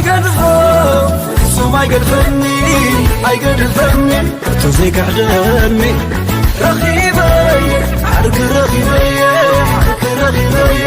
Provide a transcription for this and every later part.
ገድፎ ፍጹም ኣይገድፈኒ፣ ኣይገድፈኒ፣ ከቶ ዘይክሕደኒ። ረኺበየ ዓርኪ፣ ረኺበየ ዓርኪ፣ ረኺበየ።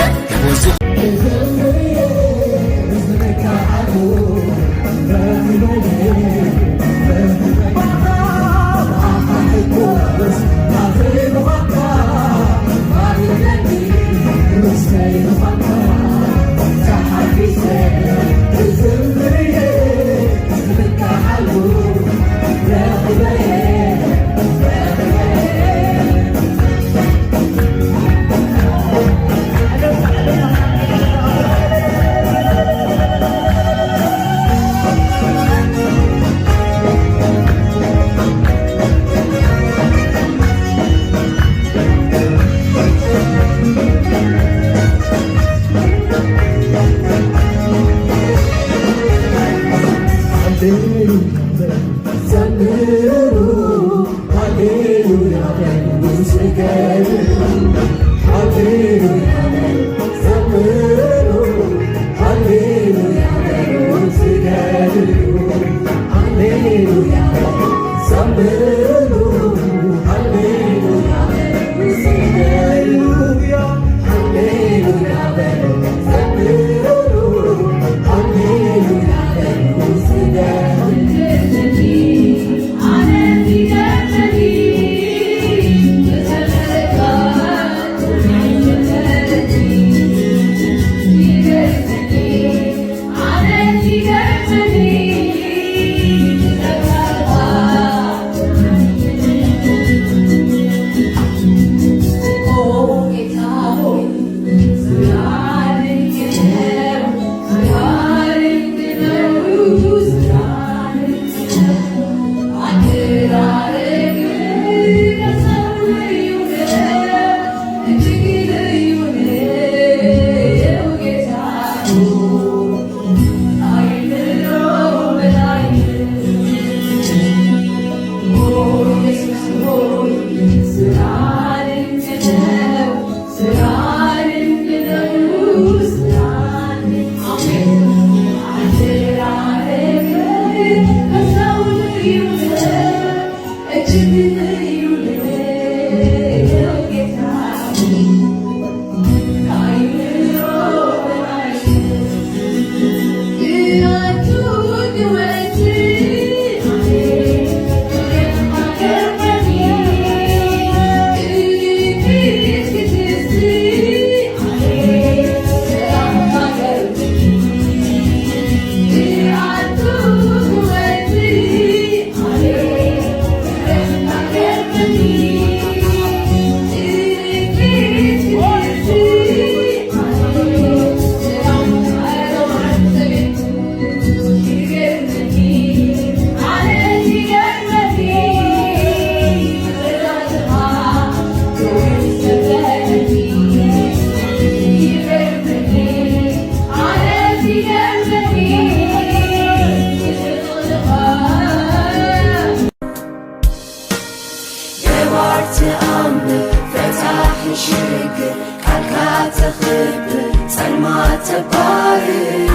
ገባር ትኣምር ፈታሒ ሽግር ቃልካ ተኽብር ጸልማት ተባርር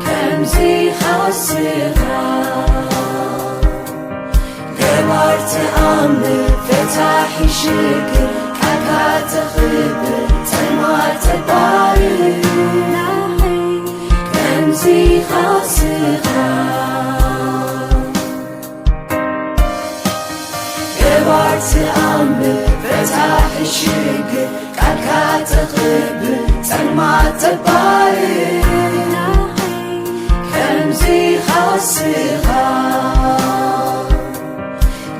ከምዚ ኻስኻ ገባር ትኣምር ፈታሒ ሽግር ቃልካ ተኽብር ጸልማት ተባርር ከምዚ ኻስኻ ገባር ትኣምር ፈታሒ ሽግር ቃልካ ተኽብር ጸልማት ተባርር ከምዚ ኻስኻ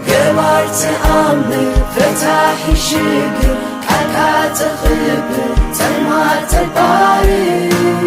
ገባር ትኣምር ፈታሒ ሽግር ቃልካ ተኽብር ጸልማት ተባርር